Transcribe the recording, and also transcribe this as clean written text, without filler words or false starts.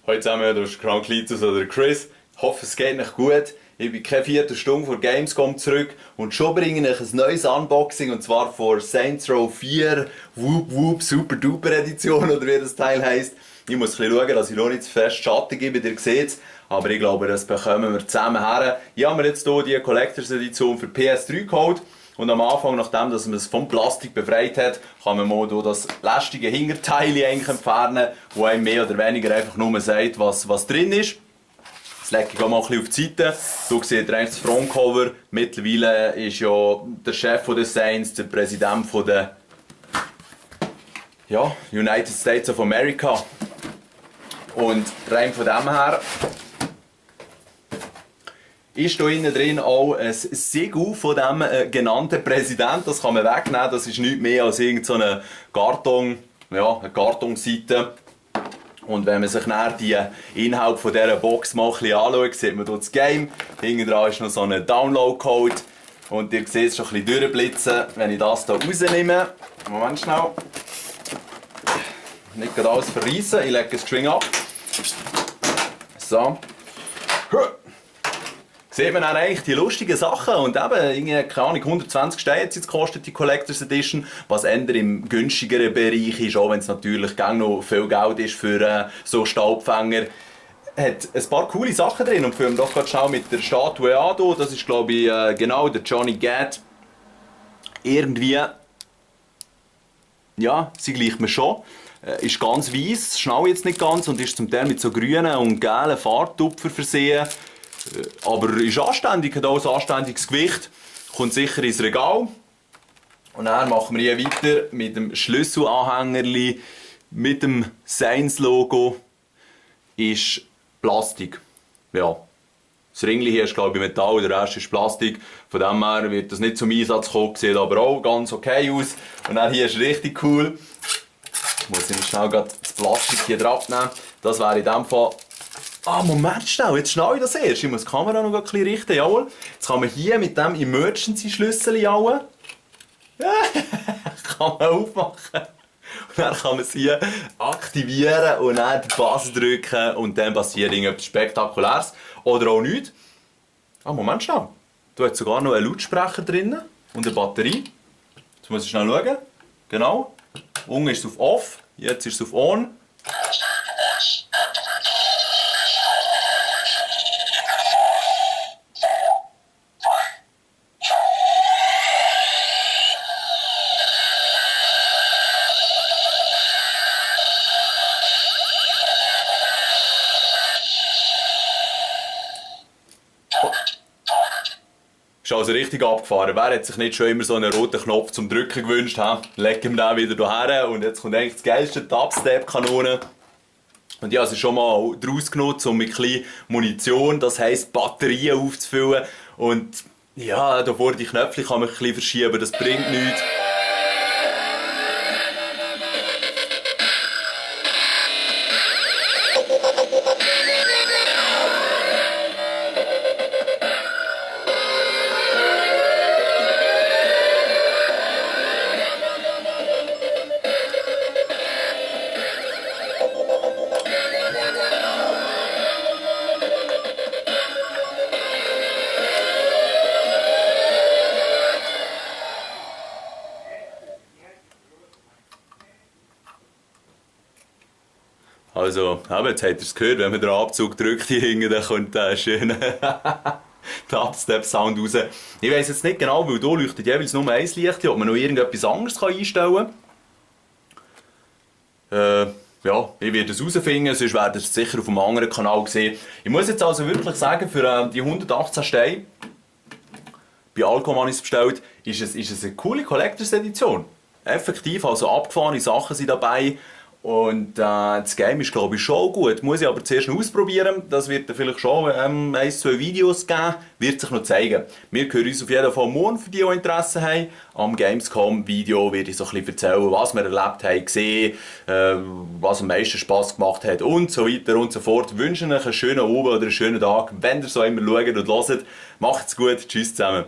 Hallo zusammen, das ist Krank Lizus oder Chris. Ich hoffe, es geht euch gut. Ich bin keine Viertelstunde vor Gamescom zurück und schon bringe ich ein neues Unboxing, und zwar von Saints Row 4 Whoop Whoop Super Duper Edition, oder wie das Teil heisst. Ich muss ein bisschen schauen, dass ich noch nicht zu fest Schatten gebe, ihr seht es. Aber ich glaube, das bekommen wir zusammen her. Ich habe mir jetzt hier die Collectors Edition für PS3 geholt. Und am Anfang, nachdem dass man es vom Plastik befreit hat, kann man mal hier das lästige Hinterteil eigentlich entfernen, wo einem mehr oder weniger einfach nur sagt, was drin ist. Das lege ich auch mal ein bisschen auf die Seite. Hier seht ihr eigentlich das Frontcover. Mittlerweile ist ja der Chef der Saints, der Präsident der United States of America. Und rein von dem her ist hier innen drin auch ein Siegel von dem genannten Präsidenten. Das kann man wegnehmen. Das ist nichts mehr als irgendeine eine Kartonseite. Und wenn man sich dann die Inhalt von dieser Box mal ein bisschen anschaut, sieht man hier das Game. Hinten dran ist noch so ein Download-Code. Und ihr seht es schon ein bisschen durchblitzen, wenn ich das hier rausnehme. Moment schnell. Nicht gerade alles verreissen. Ich lege den String ab. So. Sieht man dann eigentlich die lustigen Sachen, und eben, keine Ahnung, 120 Steine hat es jetzt gekostet, die Collectors Edition, was eher im günstigeren Bereich ist, auch wenn es natürlich noch viel Geld ist für so Staubfänger. Hat ein paar coole Sachen drin, und fangen wir doch gerade schnell mit der Statue an. Das ist, glaube ich, genau der Johnny Gat. Irgendwie, ja, sie gleicht mir schon. Ist ganz weiss, schnell jetzt nicht ganz, und ist zum Teil mit so grünen und gelben Farbtupfer versehen. Aber ist anständig, hat auch ein anständiges Gewicht, kommt sicher ins Regal. Und dann machen wir hier weiter mit dem Schlüsselanhängerli, mit dem Saints-Logo. Ist Plastik. Ja. Das Ringli hier ist, glaube ich, Metall, der Rest ist Plastik. Von dem her wird das nicht zum Einsatz kommen, sieht aber auch ganz okay aus. Und dann hier ist richtig cool. Muss ich schnell das Plastik hier drauf nehmen. Das wäre in dem Fall. Ah, Moment schnell, jetzt schnell ich das erst. Ich muss die Kamera noch ein bisschen richten, jawohl. Jetzt kann man hier mit dem Emergency-Schlüssel kann man aufmachen. Und dann kann man es hier aktivieren und dann die Base drücken und dann passiert irgendetwas Spektakuläres. Oder auch nichts. Ah, Moment schnell. Du hast sogar noch einen Lautsprecher drin und eine Batterie. Jetzt muss ich schnell schauen. Genau. Unten ist es auf Off, jetzt ist es auf On. Ist also richtig abgefahren. Wer hat sich nicht schon immer so einen roten Knopf zum Drücken gewünscht? Legen wir den wieder hierher, und jetzt kommt eigentlich das geilste Dubstep-Kanone. Und ja, es ist schon mal daraus genutzt, um mit ein Munition, das heisst Batterien aufzufüllen. Und ja, da vorne die Knöpfe kann man ein bisschen verschieben, das bringt nichts. Also, jetzt habt ihr es gehört, wenn man den Abzug drückt hier hinten, dann kommt der schöne Dubstep-Sound raus. Ich weiss jetzt nicht genau, weil hier leuchtet jeweils nur ein Licht, ob man noch irgendetwas anderes einstellen kann. Ja, ich werde es herausfinden, sonst werdet ihr es sicher auf einem anderen Kanal sehen. Ich muss jetzt also wirklich sagen, für die 118 Steine, bei Alcom habe ich es bestellt, ist es eine coole Collectors Edition. Effektiv, also abgefahrene Sachen sind dabei. Und das Game ist, glaube ich, schon gut. Muss ich aber zuerst noch ausprobieren. Das wird dann vielleicht schon 1-2 Videos geben. Wird sich noch zeigen. Wir hören uns auf jeden Fall morgen, für die, die Interesse haben. Am Gamescom-Video werde ich so ein bisschen erzählen, was wir erlebt haben, gesehen, was am meisten Spass gemacht hat und so weiter und so fort. Ich wünsche euch einen schönen Abend oder einen schönen Tag, wenn ihr so immer schaut und hört. Macht's gut. Tschüss zusammen.